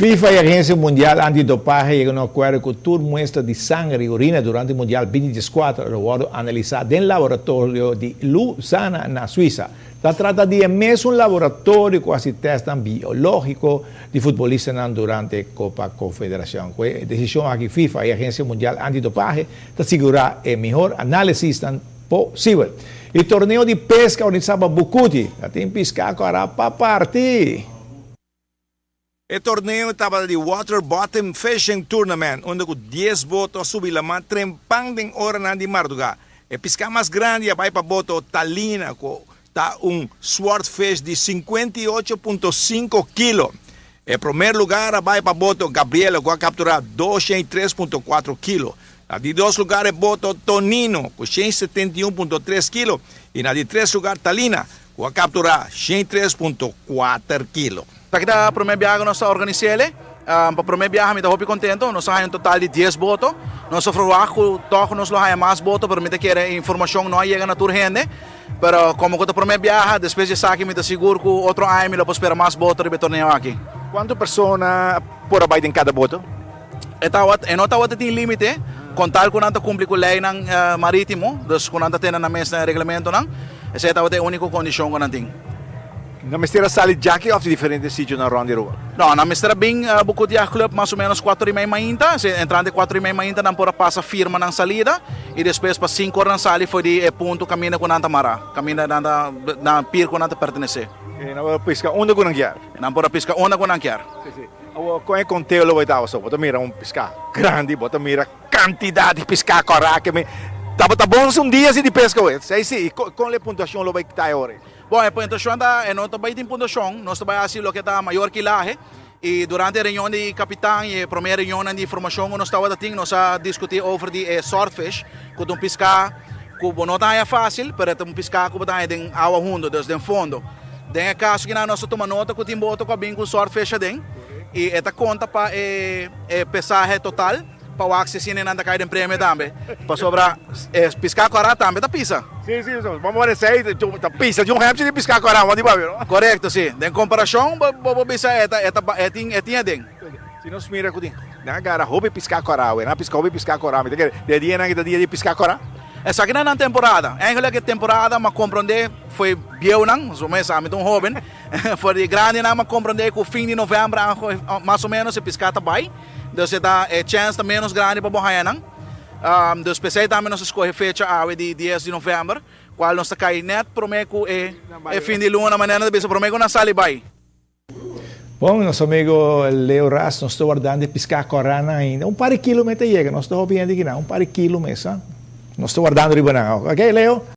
FIFA y Agencia Mundial Antidopaje a yega na un acuerdo cu tur muestra di sanger y orina durante Mundial 2014 lo wordo analisa den laboratorio di Lausanne na Suiza. Ta trata di e mesun laboratorio cu a haci testnan biologico di futbolistanan durante Copa Confederacion. Cu e decision aki FIFA y Agencia Mundial Antidopaje ta sigura e mihor analisisnan posibel. E torneo di pesca organisa pa Bucuti ta tin pisca cora pa parti. E torneo tabata di Water Bottom Fishing Tournament, unda cu 10 boto a subi lama trempan den oranan di marduga. E pisca mas grandi a bay pa boto Talina, cu ta un swordfish di 58.5 kilo. E prome lugar a bay pa boto Gabriela, cu a captura 203.4 kilo. Na di dos lugar e boto Tonino, cu 171.3 kilo. Y na di tres lugar Talina, cu a captura 103.4 kilo. Aki ta prome biaha nos a organisa. Pa prome biaha mi ta hopi contento. Nos tin un total di 10 boto. Nos a verwacht cu toch nos lo haya mas boto, pero mi ta kere informacion no a yega na tur hende. Pero como cu ta prome biaha, despues di esaki mi ta sigur cu otro aña mi lo spera mas boto den e torneo aki. Cuanto persona por bay den cada boto? E no tin limite, cu tal cu nan ta cumpli cu ley maritimo, dus cu nan ta tene nan mes reglamento nan. Esey ta e unico condicion cu nan tin. Nan mester a sali djaki of diferente sitio na rond di Aruba? No, nan mester a bin Bucuti Yacht Club mas o menos 4:30 mainta, si entrante 4:30 mainta nan por a pasa firma nan salida y despues pa 5 or nan sali for di e punto caminda cu nan ta mara, caminda nan ta na pier cu nan ta pertenece. Y nan por pisca unda cu nan kier? Nan por pisca unda cu nan kier. Si. Con e conteo lo bay ta so? Bo ta mira un pisca grandi, bo ta mira cantidad di pisca cora cu mi. Ta bon un dia asina di pesca we. Si, con e puntuacion lo bay ta awor? Bon, e puntuacion ta, e no ta bay tin puntuacion, nos ta bay haci loke ta mayor kilahe y durante e reunion di capitan y e prome reunion di formacion cu nos tabata tin, nos a discuti over di e swordfish, cu ta un pisca cu no ta facil, pero ta un pisca cu ta den awa hundo, dus den fondo. Den e caso cu nos a tuma nota cu tin boto cu a bin cu swordfish aden y e ta conta pa e pesahe total pa wak si nan ta cay den premio tambe. Pasobra pisca cora tambe ta pisa. Si. Ban bisa, ta pisa di un hemchi di pisca cora, wat di babio, no? Correcto, si. Den comparacion, bo bisa e tin aden. Si nos mira cu tin, nan a gara hopi pisca cora, we, nan pisca hopi pisca cora, mi ta kere, e dia nan ta dia di pisca cora? Esaki ta temporada. Eigenlijk e temporada, m'a comprende, for bieunan, so mes ami un hoben, for di grandinan m'a comprende cu fin di november, mas o menos, e pisca ta bay. Dus ta e chance ta menos grandi pa bo haya nan. Dus p'esey tambe nos a scoge fecha awe di 10 di november, cual nos ta cay net prome cu e fin di luna, manera bisa prome cu nan sali bay. Bon, nos amigo Leo Ras, nos ta wardando pisca cora ainda. Un par di kilo mes ta yega, nos ta hopi aki, un par di kilo mes. Nos ta wardando riba nan. Ok, Leo?